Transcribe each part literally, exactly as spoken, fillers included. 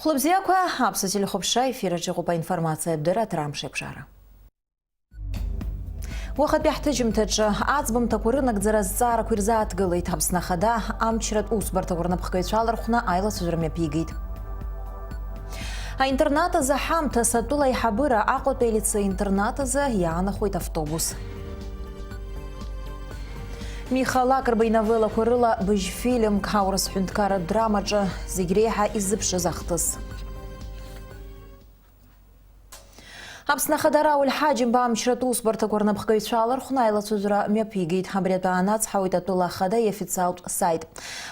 Лыбзиақәа, аԥсуа телехәаԥшра ефир аҿы иҟоуп аинформациатә дырраҭара Амшеибжара. Уахатәи ҳҭыжьымҭаҿы аӡбамҭақәа рынагӡара азҵаарақәа ирзааҭгылеит. Аԥсны Ахада амчратә усбарҭақәа рнапхгаҩцәа алархәны аилацәажәара мҩаԥигеит. Аинтернат азы ҳамҭас атәыла аиҳабыра Аҟәатәи алицеи-интернат азы иаанахәеит автобус. Миха Лакрба иновеллақәа рыла быжь фильмк, аурыс ҳәынҭқарратә драмаҿы зегь реиҳа иззыԥшыз ахҭыс. Аԥсны Ахада Рауль Ҳаџьымба амчратә усбарҭақәа рнапхгаҩцәа алархәны аилацәажәара мҩаԥигеит. Абри атәы аанацҳауеит атәыла Ахада иофициалтә сайт.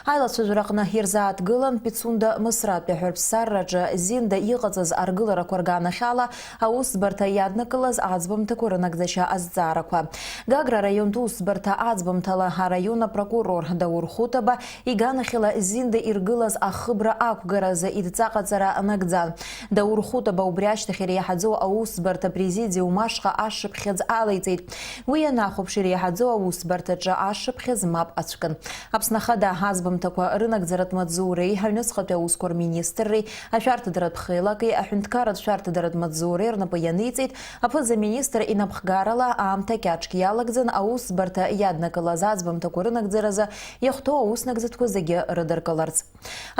Аилацәажәараҟны ирзааҭгылан Пицунда Мысратәи аҳәарԥсарраҿы зинда иҟаҵаз аргыларақәа рганахьала аусӡбарҭа иаднакылаз аӡбамҭақәа рынагӡашьа азҵаарақәа. Гагра араионтә усӡбарҭа аӡбамҭала араион апрокурор Даур Хутаба иганахьала зинда иргылаз ахыбра ақәгаразы идҵаҟаҵара нагӡан. Даур Хутаба убри ашьҭахь иреиҳаӡоу аусӡбарҭа президиум ашҟа ашшыԥхьыӡ алеиҵеит. Уи ианахәаԥш, иреиҳаӡоу аусӡбарҭаҿы ашшыԥхьыӡ мап ацәкын. Аԥсны Ахада аӡбамҭақәа рынагӡаратә маҵзуреи, аҩныҵҟатәи аусқәа рминистрреи, ашәарҭадаратә хеилаки, аҳәынҭқарратә шәарҭадаратә маҵзуреи рнапы ианиҵеит аԥыза-министр инапхгарала аамҭа кьаҿк иалагӡан аусӡбарҭа иаднакылаз аӡбамҭақәа рынагӡаразы иахәҭоу ауснагӡатәқәа зегьы рыдыркыларц.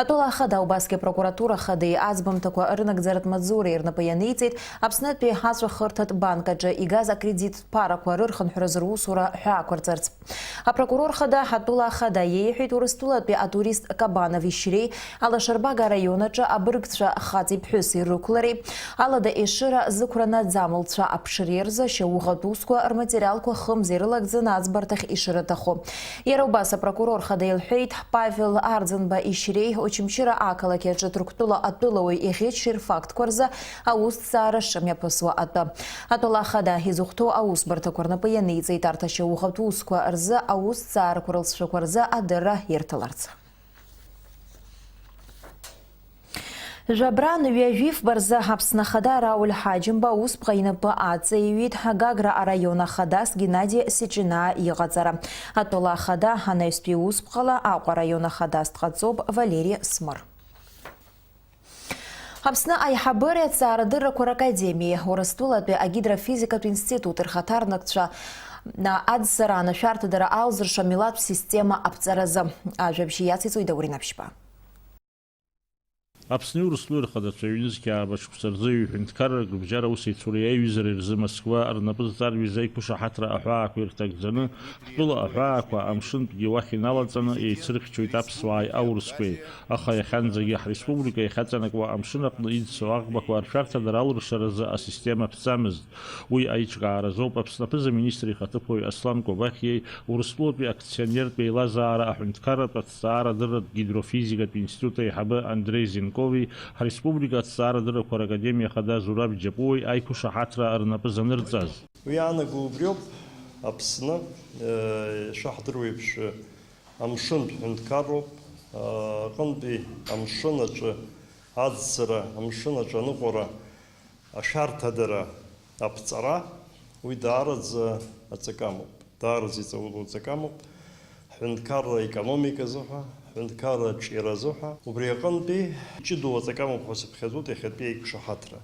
Атәыла Ахада убасгьы апрокуратура Ахадеи аӡбамҭақәа рынагӡаратә маҵзуреи рнапы ианиҵеит Аԥснытәи аҵәахырҭатә банк аҿы игаз акредит ԥарақәа рырхынҳәразы русура ҳәаақәырҵарц. Апрокурор Ахада атәыла Ахада иеиҳәеит Урыстәылатәи атурист Кабанов Ешьреи, Алашарбага араион аҿы абыргцәа хаҵеи ԥҳәыси рықәлареи, Алада Ешыра зықәра наӡам лцәа аԥшреи рзы шьауӷатә усқәа рматериалқәа хымз ирылагӡаны аӡбарҭахь ишырҭаху. Иара убас апрокурор Ахада илҳәеит, Павел Арӡынба Ешьреи Очамчыра ақалақь аҿы Ҭырқәтәыла атәылауаҩ иӷьычреи рфактқәа рзы аусҭҵаара шымҩаԥысуа атәы. Атәыла Ахада изыхәҭоу аусбарҭақәа рнапы ианиҵеит арҭ ашьауӷатә усқәа рзы аусҭҵаарақәа рылҵшәақәа рзы адырра ирҭаларц. Жәабран ҩажәифба рзы Аԥсны Ахада Рауль Ҳаџьымба усԥҟа инапы аҵаиҩит Гагра араион ахадас Геннади Сиҷинаа иҟаҵара. Атәыла Ахада анаҩстәи усԥҟала Аҟәа араион ахадас дҟаҵоуп Валери Смыр. Аԥсны аиҳабыреи аҭҵаарадыррақәа ракадемиеи Урыстәылатәи агидрофизикатә институти рхаҭарнакцәа аӡсара анашәарҭадара алзыршо амилаҭтә система аԥҵаразы ажәабжь иациҵоит Даур Инаԥшьба. Аԥсни Урыстәылеи рхадацәа ҩнызқьи ааба шықәса рзы ҩ-ҳәынҭқаррак рыбжьара аусеицуреи аиҩызареи рзы Москва рнапы зҵарҩыз аиқәышаҳаҭра аҳәаақәа ирҭагӡаны, ҳтәыла аҳәаақәа амшынтәгьы уахь иналаҵаны еицырхьчоит аԥсуааи аурысқәеи. Аха иахьанӡагьы ҳреспублика иахьаҵанакуа амшын аҟны иӡсо аӷбақәа ршәарҭадара алыршаразы асистема ԥҵамызт. Уи аиҿкааразоуп Аԥсны аԥыза-министр ихаҭыԥуаҩ Аслан Кобахьиеи Урыстәылатәи акционертә еилазаара аҳәынҭқарратә аҭҵаарадырратә гидрофизикатә институт аиҳабы Андреи Зенкови ҳреспублика аҭҵаарадыррақәа ракадемиа ахада Зураб Џьапуеи аиқәышаҳаҭра рнапы занырҵаз. Уи иаанаго убриоуп, Аԥсны, э, ишаҳдыруа еиԥш, амшынтә ҳәынҭқарроуп, э, аҟынтәи амшын аҿы аӡсара, амшын аҿы аныҟәара, ашәарҭадара, аԥҵара, уи даараӡа аҵакы амоуп, даараӡа иҵаулоу аҵакы амоуп, ҳҳәынҭқарра аекономика азыҳәа, ҳҳәынҭқарра аҿиара азыҳәа. Убри аҟынтәи ҷыдоу аҵакы амоуп ҳәа сыԥхьаӡоит иахьатәи аиқәшаҳаҭра.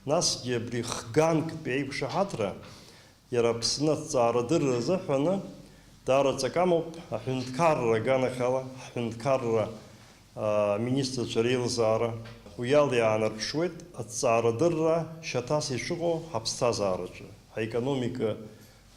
Насгьы абри хганктәи аиқәшаҳаҭра иара Аԥсны аҭҵаарадырра азыҳәаны даара аҵакы амоуп, аҳәынҭқарра аганахьала, ҳҳәынҭқарра, аа, аминистрцәа реилазаара. Уи ала иаанарԥшуеит аҭҵаарадырра шьаҭас ишыҟоу ҳаԥсҭазаараҿы, ҳаекономика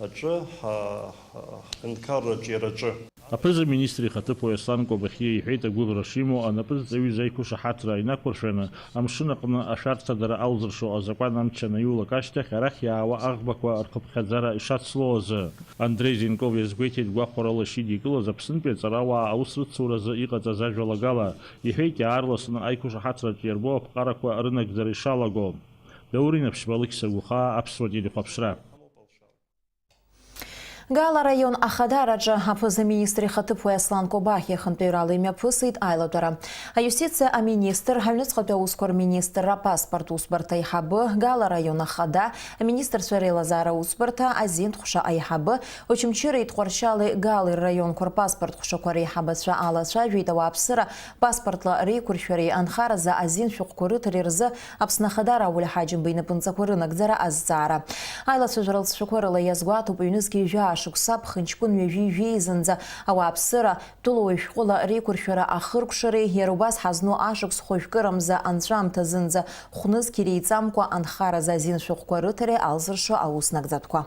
аҿы, ҳа-, ҳа-, ҳҳәынҭқарра аҿиараҿы. Аԥыза-министр ихаҭыԥуаҩ Аслан Кобахьиа иҳәеит, агәыӷра шимоу анапы зҵаҩыз аиқәышаҳаҭра инақәыршәаны, амшын аҟны ашәарҭадара алзыршо азакәан амч анаиулак ашьҭахь, арахь иаауа аӷбақәа рхыԥхьаӡара ишацло азы. Андреи Зенков иазгәеиҭеит гәахәарыла ишидикылаз Аԥснытәи аҵарауаа аус рыцуразы иҟаҵаз ажәалагала. Иҳәеит, иаарласны аиқәышаҳаҭраҿ иарбоу аԥҟарақәа рынагӡара ишалаго. Даур Инаԥшьба, Алықьса Гәхаа, Аԥсуа телехәаԥшра. Гала араион ахадараҿы аԥыза-министр ихаҭыԥуаҩ Аслан Кобахьиа хантәаҩрала имҩаԥысит аилатәара. Аиустициа аминистр, аҩныҵҟатәи аусқәа рминистрра апаспорт усбарҭа аиҳабы, Гала араион ахада, аминистрцәа реилазаара усбарҭа, азин ҟәша аиҳабы, Очамчыреи Тҟәарчали Гали рраионқәа рпаспорт ҟәшақәа реиҳабацәа алацәажәеит ауааԥсыра паспортла реиқәыршәареи анхаразы азин шәҟәқәа рыҭареи рзы Аԥсны Ахадара Аулиа Ҳаџьымба инапынҵақәа рынагӡара азҵаара. Аилацәажәара алҵшәақәа рыла иазгәаҭоуп, ҩнызқьи жәаа шықәса ԥхынҷкәын ҩажәи жәеизынӡа ауааԥсыра, тәылауаҩ шәҟәыла реиқәыршәара ахыркәшареи, иара убас ҳазну ашықәс хәажәкырамза анҵәамҭазынӡа хәнызқь иреиҵамкәа анхаразы азин шәҟәқәа рыҭареи алзыршо аус нагӡатәқәа.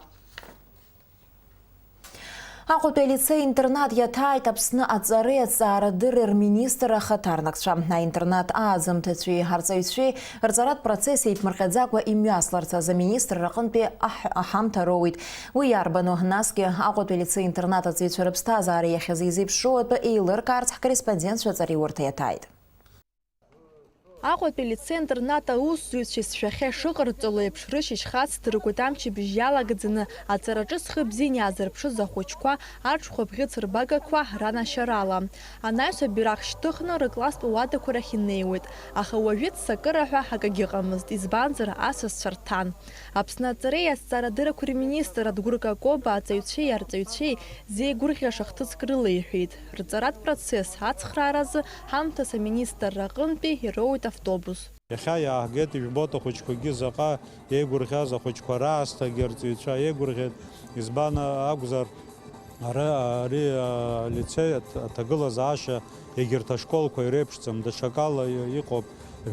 Аҟәатәи алицеи-интернат иаҭааит Аԥсны аҵареи аҵаарадырреи рминистр ахаҭарнакцәа. Аинтернат ааӡамҭацәеи арҵаҩцәеи рҵаратә процесс еиԥмырҟьаӡакәа имҩасларц азы аминистрра аҟынтәи аҳ-, аҳамҭа роуит. Уи иарбану? Насгьы Аҟәатәи алицеи-интернат аҵаҩцәа рыԥсҭазаара иахьазы изеиԥшроу атәы еилыркаарц ҳкорреспондентцәа аҵареиурҭа иаҭааит. Аҟәатәи алицеи-интернат аусзуҩцәеи сшәахьа ишыҟарҵало еиԥш, рышьыжь хацдыркуеит амчыбжь иалагӡаны аҵараҿы зхы бзианы иаазырԥшыз ахәыҷқәа аҽхәа бӷьыц рбагақәа ранашьарала. Анаҩс абираҟ шьҭыхны рыкласстә уадақәа рахь инеиуеит, аха уажәы ццакыра ҳәа акагьы ыҟамызт, избанзар, асасцәа рҭан. Аԥсны аҵареи азҵаарадыррақәеи рминистр Адгәыр Какоба аҵаҩцәеи арҵаҩцәеи зеигәырӷьаша хҭыск рылеиҳәеит. Рҵаратә процесс ацхрааразы ҳамҭас аминистрра аҟынтәи ироуеит автобус. Иахьа иааҳгеит, ижәбоит, ахәыҷқәагьы заҟа еигәырӷьаз, ахәыҷқәа раасҭагьы арҵаҩцәа еигәырӷьеит. Избан акәзар, ара, ари алицеи аҭ-, аҭагылазаашьа егьырҭ ашколқәа иреиԥшӡам, даҽакала иҟоуп,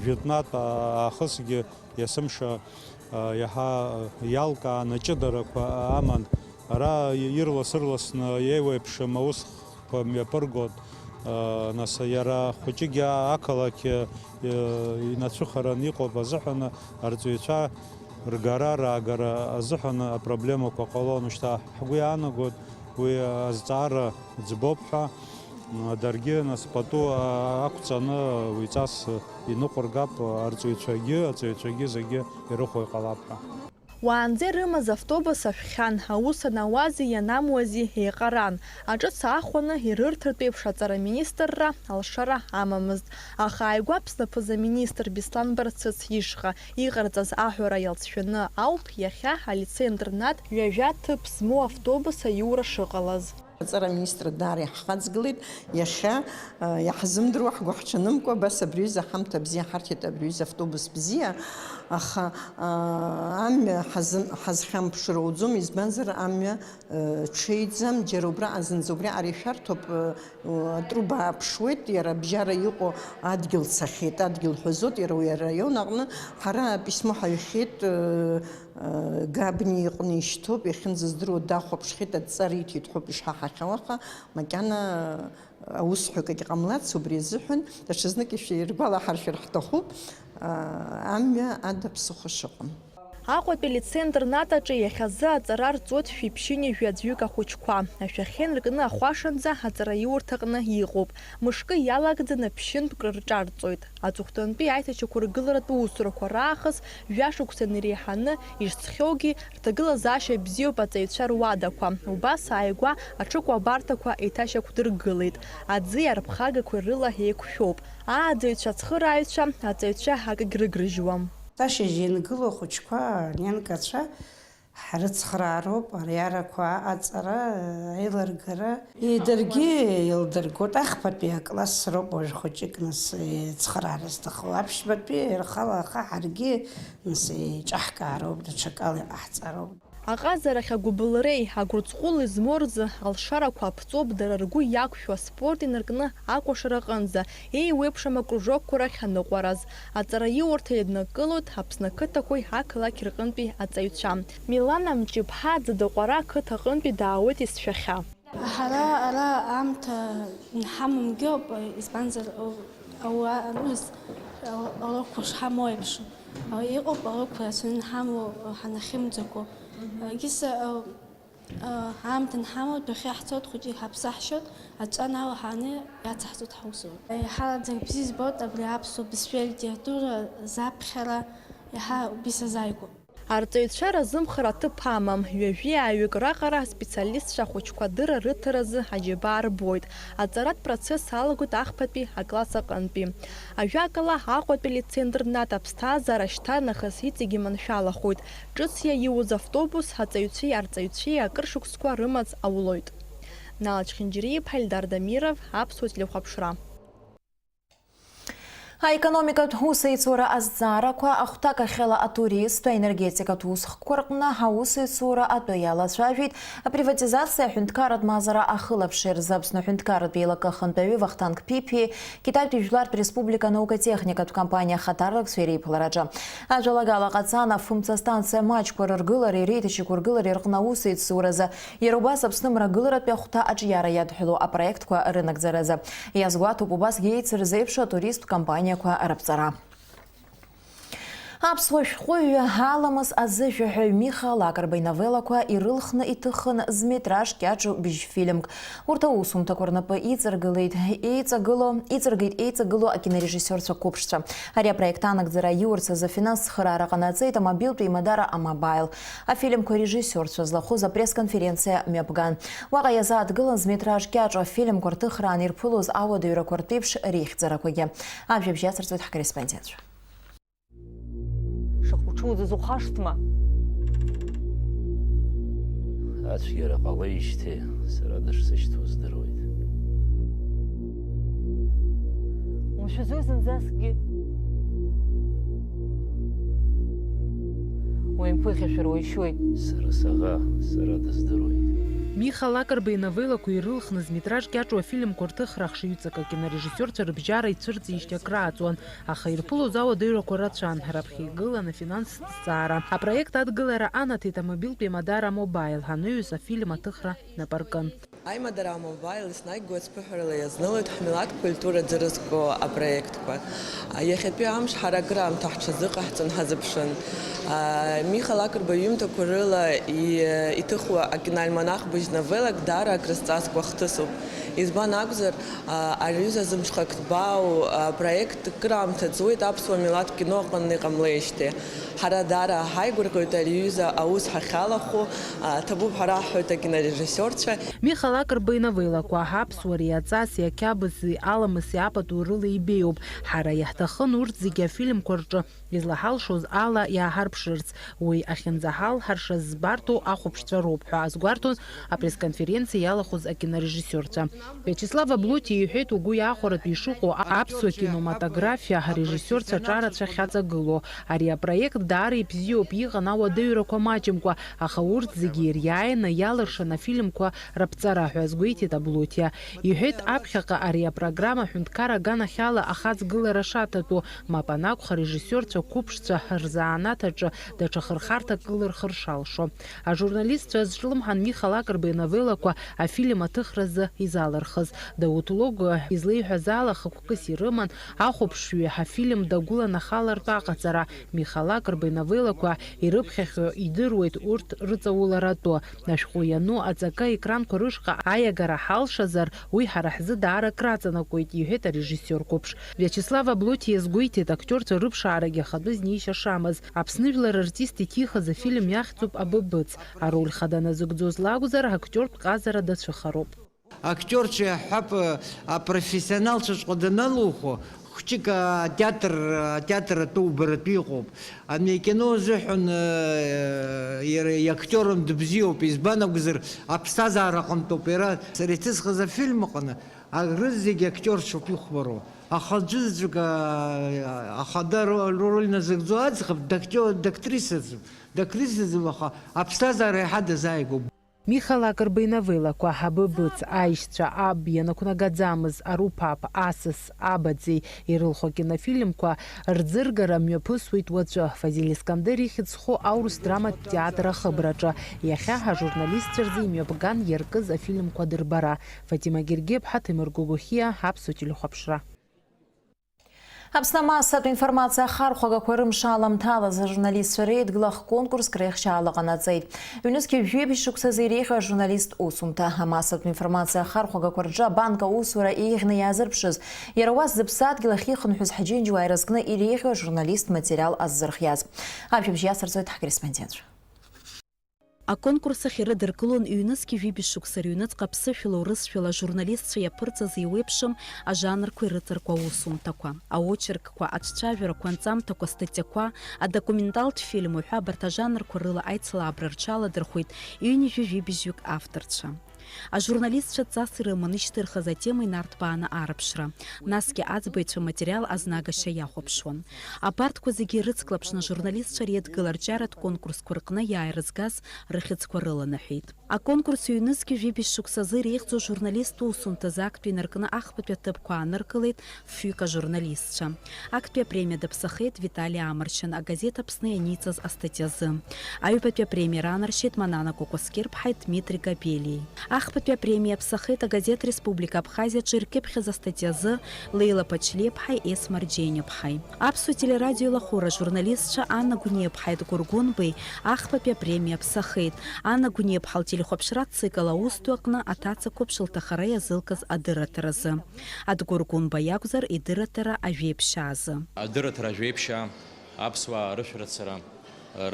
жәытәнатә аахысгьы есымша, а, иаҳа иалкааны аҷыдарақәа аман. Ара ирлас-ырласны еиуеиԥшым аусқәа мҩаԥыргоит. А, нас иара хәыҷыкгьы ақалақь, а, инацәыхаран иҟоуп азыҳәан арҵаҩцәа ргара-раагара азыҳәан апроблемақәа ҟалон. Шьҭа ҳгәы иаанагоит уи азҵаара ӡбоуп ҳәа. Даргьы нас пату, а, ақәҵаны уи ҵас иныҟәыргап, арҵаҩцәагьы, аҵаҩцәагьы зегьы ирыхәо иҟалап ҳәа. Уаанӡа ирымаз автобус ашәхьан, аус анауази ианамуази еиҟаран. Аҿыц аахәаны ирырҭартә еиԥш аҵара аминистрра алшара амамызт. Аха ааигәа Аԥсны аԥыза-министр Беслан Барцыц ишҟа иҟарҵаз аҳәара иалҵшәаны ауп иахьа алицеи-интернат ҩажәа ҭыԥ змоу автобус аиура шыҟалаз. Аҵара аминистр даара иаҳхаҵгылеит, иахьа, а, иаҳзымдыруа ҳгәы ҳҽанымкәа, абас абри аҩыза ҳамҭа бзиа ҳарҭеит, абри аҩыза автобус бзиа, аха, а, амҩа ҳазын-, ҳазхьамԥшыр ауӡом, избанзар, амҩа, а, ҽеиӡам, џьара убраҟа зынӡа убриаҟара ишәарҭоуп, а, атруба ааԥшуеит, иара абжьара иҟоу адгьыл цахьеит, адгьыл ҳәазоит, иара уи араион аҟны ҳара аписьмо ҳаҩхьеит, а, Габни иҟны ишьҭоуп, иахьынӡаздыруа дахәаԥшхьеит, адҵа риҭеит ҳәоуп ишҳаҳахьоу, аха макьана аусҳәагагь ҟамлац, убри азыҳәан даҽазнык ишәиргәалаҳаршәар ҳҭахуп, амҩа ада ԥсыхәа шыҟам. Аҟәатәи алицеи-интернат аҿы иахьазы аҵара рҵоит шәиԥшьыни жәаӡәҩык ахәыҷқәа. Ашәахьа инаркны ахәашанӡа аҵараиурҭаҟны иҟоуп. Мышкы иалагӡаны ԥшьынтәк рҿарҵоит. Аҵыхәтәантәи аиҭашьақәыргыларатә усурақәа раахыс жәашықәса инареиҳаны ишҵхьоугьы, рҭагылазаашьа бзиоуп аҵаҩцәа руадақәа. Убас ааигәа аҽыкәабарҭақәа еиҭашьақәдыргылеит. Аӡи арԥхагақәеи рыла еиқәшәоуп. Ааӡаҩцәа, ацхырааҩцәа, аҵаҩцәа акгьы рыгрыжьуам. Ашьыжь иангылоу ахәыҷқәа, аненкацәа, Ҳрыцхраароуп ариарақәа аҟаҵара, аилыргара. Даргьы еилдыргоит, ахԥатәи акласс роуп уажә хәыҷык нас ицхраара зҭаху. Аԥшьбатәи рхала аха ҳаргьы нас еиҿаҳкаароуп, даҽакала иҟаҳҵароуп. Аҟазарахь агәыбылреи агәырҵҟәыли змоу рзы алшарақәа аԥҵоуп дара ргәы иақәшәо аспорт инаркны акәашара аҟынӡа, еиуеиԥшым акружокқәа рахь аныҟәараз. Аҵараиурҭа еиднакылоит Аԥсны ақыҭақәеи ақалақь рҟынтәи аҵаҩцәа. Милана Мҷыԥҳа Ӡыдыҟәара ақыҭа аҟынтәи даауеит есшәахьа. Ҳара ара аамҭа нҳамамгьы ауп, избанзар, ауаа рус алықәқәа шҳамоу еиԥш, иҟоуп алықәқәа рацәаны инҳамоу, ҳанахьымӡақәоу. Егьыс, Аамҭа анҳамоу, адәахьы ҳцоит, хәыҷы иҳаԥсаҳшьоит, аҵәҵәа налаҳаны иацаҳҵоит ҳаусура. Еиҳараӡак бзиа избоит абри аԥсуа бызшәеи алитература заԥхьара, иаҳа убри сазааигәоуп. Арҵаҩцәа разымхар аҭыԥ амам, ҩажәи ааҩык раҟара аспециалистцәа ахәыҷқәа адырра рыҭаразы аџьабаа рбоит. Аҵаратә процесс алагоит ахԥатәи акласс аҟынтәи. Ажәакала, Аҟәатәи лицеи-интернат аԥсҭазаара шьҭарнахыс иҵегьы маншәалахоит. Ҿыц иаиуз автобус аҵаҩцәеи арҵаҩцәеи акыр шықәсқәа рымаҵ аулоит. Нала Чхинџьариа-иԥҳа, Ильдар Дамиров, Аԥсуа телехәаԥшра. Аекономикатә усеицура азҵаарақәа, ахәҭакахьала атуристтә, аенергетикатә усхкқәа рҟны аусеицура атәы иалацәажәеит априватизациа аҳәынҭқарратә мазара ахылаԥшҩы рзы Аԥсны аҳәынҭқарратә еилакы ахантәаҩы Вахтанг Ԥиԥиеи Китаитәи Жәлартә Республика анаукатехникатә компаниа ахаҭарнакцәеи реиԥылараҿы. Ажәалагала ҟаҵан афымца станциа маҷқәа рыргылареи реиҭашьақәыргылареи рҟны аусеицуразы Иара убас Аԥсны мрагыларатәи ахәҭа аҿиара иадҳәалоу апроектқәа рынагӡаразы. Иазгәаҭоуп убасгьы еицырзеиԥшу атуристтә компаниақәа рыԥҵара. Аԥсуа шәҟәыҩҩы аламыс азыжәҳәаҩ Миха Лакрба иновеллақәа ирылхны иҭыхын зметраж кьаҿу быжьфильмк. Урҭ аусумҭақәа рнапы иҵаргылеит, еиҵагыло, иҵаргеит еиҵагылоу акинорежиссиорцәа қәыԥшцәа. Ари апроект анагӡара аиурц азы афинанс цхыраара ҟанаҵеит амобилтә еимадара А-Мобаил. Афильмқәа режиссиорцәа злахәыз апресс-конференциа мҩаԥган. Уаҟа иазааҭгылан зметраж кьаҿу афильмқәа рҭыхраан ирԥылоз ауадаҩрақәа ртәеиԥш реихьӡарақәагьы. Ажәабжь иацырҵоит ҳкорреспондентцәа. Шаҟа уҽуӡаз ухашҭма? Ацәгьара ҟалеижьҭеи сара дышсышьҭоу здыруеит. Умшәаӡои зынӡаскгьы? Уимԥыхьашәар уишьуеит. Сара саӷа, сара дыздыруеит. Миха Лакрба иновеллақәа ирылхны зметраж кьаҿу афильмқәа рҭыхра ахшыҩҵак акинорежиссиорцәа рыбжьара ицәырҵижьҭеи акрааҵуан, аха ирԥылоз ауадаҩрақәа рацәан, раԥхьа игылан афинанстә зҵаара. Апроект адгылара анаҭеит амобилтә еимадара А-Мобаил, анаҩс афильм аҭыхра нап аркын. Аимадара А-Мобаил еснагь гәацԥыҳәарала иазнылоит ҳмилаҭ культура ӡырызго апроектқәа. Иахьатәи амш ҳара акыраамҭа ҳҽазыҟаҳҵон, ҳазыԥшын. Миха Лакрба иҩымҭақәа рыла и-, иҭыхуа акиноальманах быжь новеллак даара акрызҵазкуа хҭысуп. Избан акәзар, ари аҩыза зымҽхак ҭбаау апроект акыраамҭа ҵуеит аԥсуа милаҭ кино аҟынтә иҟамлеижьҭеи. Ҳара даара ҳаигәырӷьоит ари аҩыза аус ҳахьалахәу, а, ҭабуп ҳәа раҳҳәоит акинорежиссиорцәа. Миха Лакрба иновеллақәа аԥсуареи аҵаси ақьабзи аламыси апату рыла ибеиоуп. Ҳара иаҳҭахын урҭ зегьы афильмқәа рҿы излаҳалшоз ала иааҳарԥшырц. Уи ахьынӡаҳалҳаршаз збарҭоу ахәаԥшцәа роуп ҳәа азгәарҭон апресс-конференциа иалахәыз акинорежиссиорцәа. Виачеслав Аблотиа иҳәеит, угәы иахәаратәы ишыҟоу аԥсуа кинематографиа арежиссиорцәа аҿарацәа ахьаҵагылоу. Ари апроект даара ибзиоуп, иҟан ауадаҩрақәа маҷымкәа, аха урҭ зегьы ириааины иалыршан афильмқәа раԥҵара ҳәа азгәеиҭеит Аблотиа. Иҳәеит, аԥхьаҟа ари апрограмма аҳәынҭқар аганахьала ахаҵгылара шаҭатәу, мап анакәха, арежиссиорцәа қәыԥшцәа рзанааҭ аҿы даҽа хырхарҭак ылырхыр шалшо. Ажурналистцәа азҿлымҳан Миха Лакрба иновеллақәа афильм аҭыхразы изалырхыз. Дауҭ Логәуа излеиҳәаз ала, хықәкыс ирыман ахәаԥшҩы афильм дагәыланахалартә аҟаҵара. Миха Лакрба иновеллақәа ирыԥхьахьоу идыруеит урҭ рыҵауларатәы. Ашәҟәы иану аҵакы аекранқәа рышҟа аиагара ҳалшазар, уи ҳара ҳзы даара краҵанакуеит, иҳәеит арежиссиор қәыԥш. Виачеслав Аблотиа иазгәеиҭеит, актиорцәа рыԥшаарагьы ахатәы знеишьа шамаз. Аԥсны жәлар артист иҭихыз афильм иахьӡуп Абыбыц. Ароль хада назыгӡоз лакәзар, актиортә ҟазара дацәыхароуп. Актиорцәа иаҳҳәап, апрофессионалцәаҵәҟьа даналухо, хәҷык атеатр, атеатр атәы убаратәы иҟоуп. Ани акино азыҳәан, э, иара иактиорын дыбзиоуп, избан акәзар, аԥсҭазаара аҟынтәоуп иара. Сара иҭысхыз афильм аҟны, а, рызегь актиорцәоуп ихәмаруа. Аха аӡәызаҵәык, а, ахада ро-, роль назыгӡо аӡӷаб дактио-, дактрисаӡам, дактрисаӡам, аха аԥсҭазаара иаҳа дазааигәоуп. Миха Лакрба иновеллақәа Абыбыц, Аишьцәа, Аб ианақәнагаӡамыз, Арупап, Асас, Абаӡӡеи ирылху акинофильмқәа рӡыргара мҩаԥысуеит уаҵәы. Фазиль Искандер ихьӡ зху аурыс драматә театр ахыбраҿы иахьа ҳажурналистцәа рзы имҩаԥган иаркыз афильмқәа дырбара. Фатима Гергиаԥҳа, Ҭемыр Гогохиа, Аԥсуа телехәаԥшра. Аԥсны амассатә информациа ахархәагақәа рымш аламҭалаз ажурналистцәа реидгыла ахконкурс креихшьаала ҟанаҵеит. Ҩнызқьи жәибжь шықәсазы иреиӷьу ажурналист усумҭа. Амассатә информациа ахархәагақәа рҿы абанк аусура еиӷьны иаазырԥшыз, иара убас зыԥсадгьыл ахьихынҳәыз ҳџьынџьуаа ирызкны иреиӷьу ажурналист материал аззырхиаз. Ажәабжь иацырҵоит ҳкорреспондентцәа. Аконкурс ахь ирыдыркылон ҩнызқьи жәибжь шықәса рыҩныҵҟа аԥсышәала, урысшәала ажурналистцәа иаԥырҵаз еиуеиԥшым ажанрқәа ирыҵаркуа аусумҭақәа, аочеркқәа, аҿцәажәарақәа, анҵамҭақәа, астатиақәа, адокументалтә фильм уҳәа абарҭ ажанрқәа рыла аицлабра рҽаладырхәеит ҩынҩажәи жәибжьҩык авторцәа. Ажурналистцәа ҵас ирыман ишьҭырхыз атема инарҭбааны арыԥшра, насгьы аӡбаҩцәа аматериал азнагашьа иахәаԥшуан. Абарҭқәа зегьы ирыцклаԥшны ажурналистцәа реидгыла арҿиаратә конкурсқәа рҟны иааирызгаз рыхьӡқәа рыланаҳәеит. Аконкурс ҩнызқьи жәибжь шықәсазы иреиӷьӡоу ажурналист усумҭазы актәи инаркны ахԥатәи аҭыԥқәа ааныркылеит фҩык ажурналистцәа. Актәи апремиа даԥсахеит Витали Амаршьан агазеҭ Аԥсны ианиҵаз астатиазы. Аҩбатәи апремиа раанаршьеит Манана Кәакәасқьырԥҳаи Дмитри Габелиеи. Ахԥатәи апремиа аԥсахеит агазеҭ Республика Абхазиаҿы иркьыԥхьыз астатиазы Леила Ԥачлиаԥҳаи Есма Рџьениаԥҳаи. Аԥсуа телерадио еилахәыра ажурналистцәа Анна Гәниаԥҳаи Дгәыргәынбеи ахԥатәи апремиа аԥсахеит. Анна Гәниаԥҳа лтелехәаԥшра ацикл аус ду аҟны аҭаца қәыԥш лҭахара иазылкыз адырраҭаразы. Адгәыргәынба иакәзар, идырраҭара ажәеиԥшьаазы. Адырраҭара ажәеиԥшьаа, аԥсуаа рышәарыцара,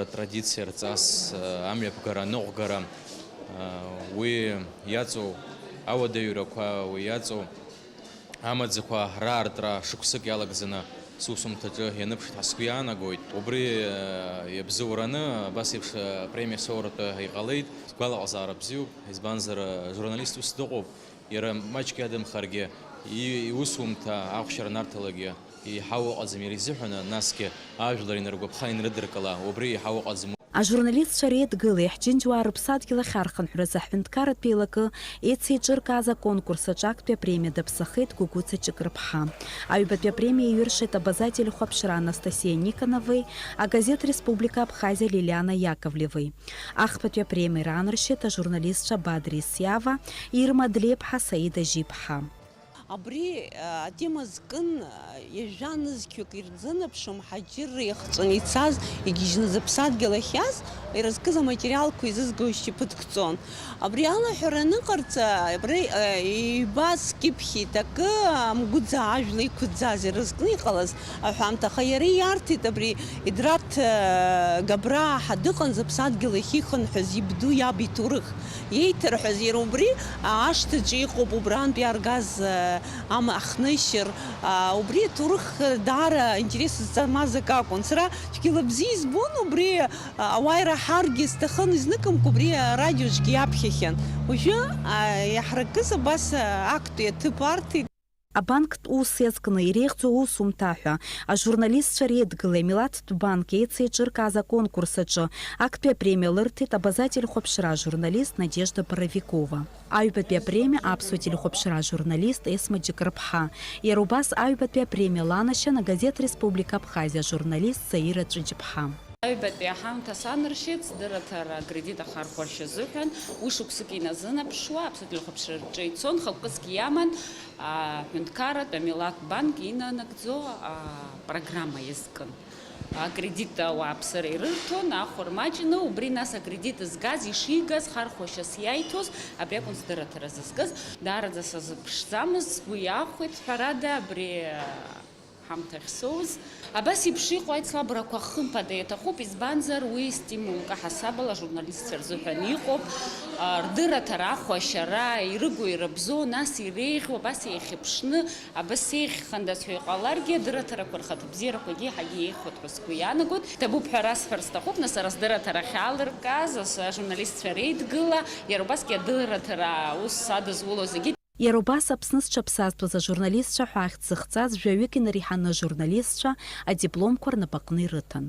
ртрадициа, рҵас, амҩаԥгара, аныҟәгара, уи иаҵоу ауадаҩрақәа, уи иаҵоу амаӡақәа раартра шықәсык иалагӡаны сусумҭаҿы ианыԥшит ҳәа сгәы иаанагоит. Убри, э, иабзоураны абас еиԥш, э, апремиа соуратәы иҟалеит. Сгәалаҟазаара бзиоуп, избанзар, э, журналист ус дыҟоуп. Иара маҷк иадамхаргьы, и-, иусумҭа ахәшьара нарҭалакгьы еиҳау ыҟаӡам иара изыҳәаны, насгьы ажәлар инаргәаԥха, инрыдыркыла, убри еиҳау ыҟаӡам. Ажурналистцәа реидгылеи ҳџьынџьуаа рыԥсадгьыл ахь архынҳәразы аҳәынҭқарратә еилакы еицеиҿыркааз аконкурс аҿы актәи апремиа даԥсахеит Гәыгәыца Ҷыкрыԥҳа. Аҩбатәи апремиа иҩыршеит Абаза ателехәаԥшра Анастасиа Никоновеи, агазеҭ Республика Абхазиа Лилиана Иаковлевеи. Ахԥатәи апремиа раанаршьеит ажурналистцәа Бадри Сиава, Ирма Длеиԥҳа, Саида Жьиԥҳа. Абри, а, атема зкын, а, ҩажәа нызқьҩык ирзынаԥшуам, ҳаџьырра иахҵәаны ицаз, игьежьны зыԥсадгьыл ахь иааз, ирызкыз аматериалқәа изызгоижьҭеи ԥыҭк ҵон. Абри алаҳәара аныҟарҵа, абри, а, ибаз кьыԥхьит акы, амгәыӡаа ажәла иқәӡаз ирызкны иҟалаз аҳәамҭа, аха иара иарҭеит абри Идрат, а, Габраа ҳа дыҟан зыԥсадгьыл ахь ихынҳәыз ибду иаб иҭоурых. Иеиҭарҳәаз иара убри ашҭаҿы иҟоуп, убрантә иааргаз, э, ам-, ахнышьыр, а, убри аҭоурых даара интерес змаз акы акәын. Сара цәгьала бзиа избон убри, а, ауаа ираҳаргьы сҭахын, изныкымкәа убри арадиоҿгьы иаԥхьахьан. Уажәы, а, иаҳракыз абас, а, актәи аҭыԥ арҭеит. Абанктә ус иазкны иреиӷьӡоу аусумҭа ҳәа ажурналистцәа реидгылеи амилаҭтә банки еицеиҿыркааз аконкурс аҿы актәи апремиа лырҭеит Абаза ателехәаԥшра ажурналист Надежда Боровикова. Аҩбатәи апремиа аԥсуа телехәаԥшра ажурналист Есма Џьыкрыԥҳа. Иара убас аҩбатәи апремиа ланашьан агазеҭ Республика Абхазиа ажурналист Заира Ҵәыџьԥҳа. Аҩбатәи аҳамҭа санаршьеит сдырраҭара акредит ахархәашьа азыҳәан, уи шықәсык иназынаԥшуа, аԥсуа телехәаԥшра рҿы ицон, хықәкыск иаман, аҳәынҭқарратә амилаҭтә банк инанагӡо апрограмма иазкын. Акредит ауааԥсыра ирырҭон, ахәра маҷны, убри нас акредит згаз ишигаз, хархәашьас иаиҭоз, абри акәын сдырраҭара зызкыз. Даараӡа сазыԥшӡамызт, сгәы иахәеит, ҳәарада, абри ҳамҭахь соуз. Абас еиԥш иҟоу аицлабрақәа хымԥада иаҭахуп, избанзар, уи стимулк аҳасабала ажурналистцәа рзыҳәан иҟоуп, а, рдырраҭара, ахәашьара, ирыгу, ирыбзоу, нас иреиӷьу, абас еихьыԥшны, абас еиӷьхандаз ҳәа иҟаларгьы, адырраҭарақәа рхаҭабзиарақәагьы еиҳагьы еиӷьхоит ҳәа сгәы иаанагоит. Ҭабуп ҳәа расҳәар сҭахуп, нас сара сдырраҭара ахьаалыркааз, ас ажурналистцәа реидгыла, иара убасгьы адырраҭара аус адызуло зегьы. Иара убас Аԥсны зҽаԥсазтәыз ажурналистцәа ҳәа ахьӡ зыхҵаз жәаҩык инареиҳаны ажурналистцәа адипломқәа рнапаҟны ирыҭан.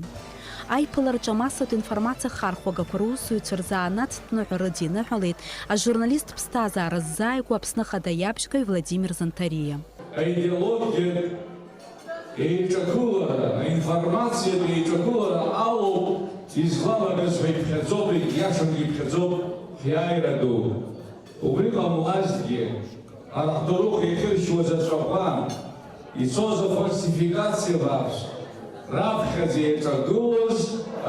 Аиԥылараҿы амассатә информациа ахархәагақәа русзуҩцәа рзанааҭтә ныҳәа рыдиныҳәалеит ажурналисттә ԥсҭазаара ззааигәоу Аԥсны Ахада иабжьгаҩ Владимир Занҭариа. Аидеологиатә еиҿагылара, аинформациатә еиҿагылара алоуп излалагаз ҳәа иԥхьаӡоуп, егьиашаны иԥхьаӡоуп ҳиааира ду. Убри ҟамлазҭгьы, ҳара ҳҭоурых иахьыршьуаз аҵәаҟәа, Ицоз афальсификациа бааԥс раԥхьаӡа иаҿагылоз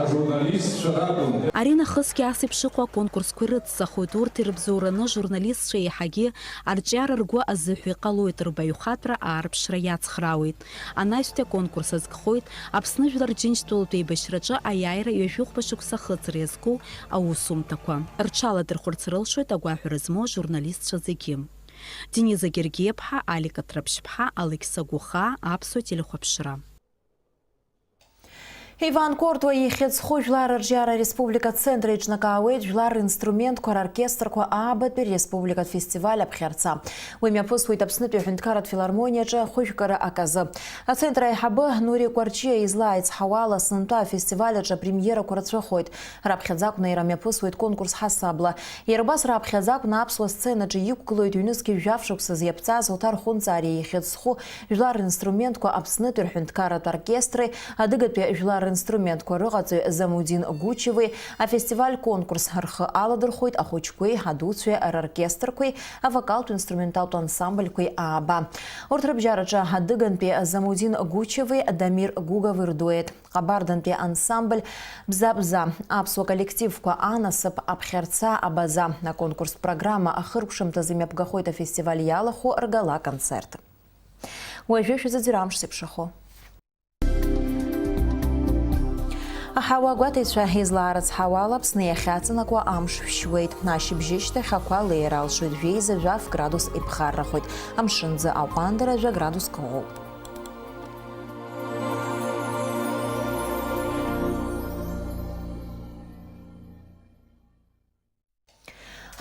ажурналистцәа ракәын. Ари нахысгьы ас еиԥш иҟоу аконкурсқәа ирыцҵахоит, урҭ ирыбзоураны ажурналистцәа еиҳагьы арҿиара ргәы азыҳәа иҟалоит, рбаҩхатәра аарԥшра иацхраауеит. Анаҩстәи аконкурс азкхоит Аԥсны Жәлар Џьынџьтәылатә еибашьраҿы аиааира ҩажәихәба шықәса ахыҵра иазку аусумҭақәа. Рҽаладырхәырц рылшоит агәаҳәара змоу ажурналистцәа зегьы. Дениза Гергиаԥҳа, Алика Ҭраԥшьԥҳа, Алықьса Гәыхаа, Аԥсуа телехәаԥшра. Иван Кортуа ихьӡ зху жәлар рырҿиара республика ацентр еиҿнакаауеит жәлар ринструментқәа роркестрқәа аабатәи республикатә фестиваль аԥхьарца. Уи мҩаԥысуеит Аԥснытәи аҳәынҭқарратә филармониаҿы хәыжәкара аказы. Ацентр аиҳабы Нури Кәарҷиа излааицҳауала, сынтәа афестиваль аҿы апремиерақәа рацәахоит. Раԥхьаӡа акәны иара мҩаԥысуеит конкурс ҳасабла. Иара убас раԥхьаӡа акәны аԥсуа сценаҿы иқәгылоит ҩнызқьи жәаф шықәсазы иаԥҵаз Оҭар Хәынҵариа ихьӡ зху жәлар ринструментқәа Аԥснытәи рҳәынҭқарратә оркестри, адыгатәи жәлар ринструментқәа рыҟаҵаҩ Замудин Гучеви. Афестиваль-конкурс рхы аладырхәоит ахәыҷқәеи адуцәеи роркестрқәеи авокалтә-инструменталтә ансамбльқәеи ааба. Урҭ рыбжьараҿы адыгантәи Замудин Гучеви Дамир Гугови рдуеҭ. Ҟабардантәи ансамбль Бза-бза, аԥсуа коллективқәа анасыԥ, аԥхьарца, абаза. Аконкурстә программа ахыркәшамҭазы имҩаԥгахоит афестиваль иалахәу ргала-концерт. Уажәы шәзыӡырҩ амш зеиԥшрахо. Аҳауа агәаҭеицәа излаарыцҳауала, Аԥсны иахьаҵанакуа амш шәшьуеит. Ашьыбжьышьҭахь ақәа леира алшоит, жәеиза жәаф градус иԥхаррахоит. Амшынӡы аҟәандара жәа градуск ыҟоуп.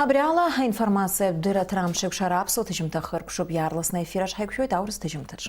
Абри ала аинформациатә дырраҭара амш еиқәшара аԥсуа ҭыжьымҭа хыркәшоуп, иаарласны аефир аҿы ҳаиқәшәоит аурыс ҭыжьымҭаҿ.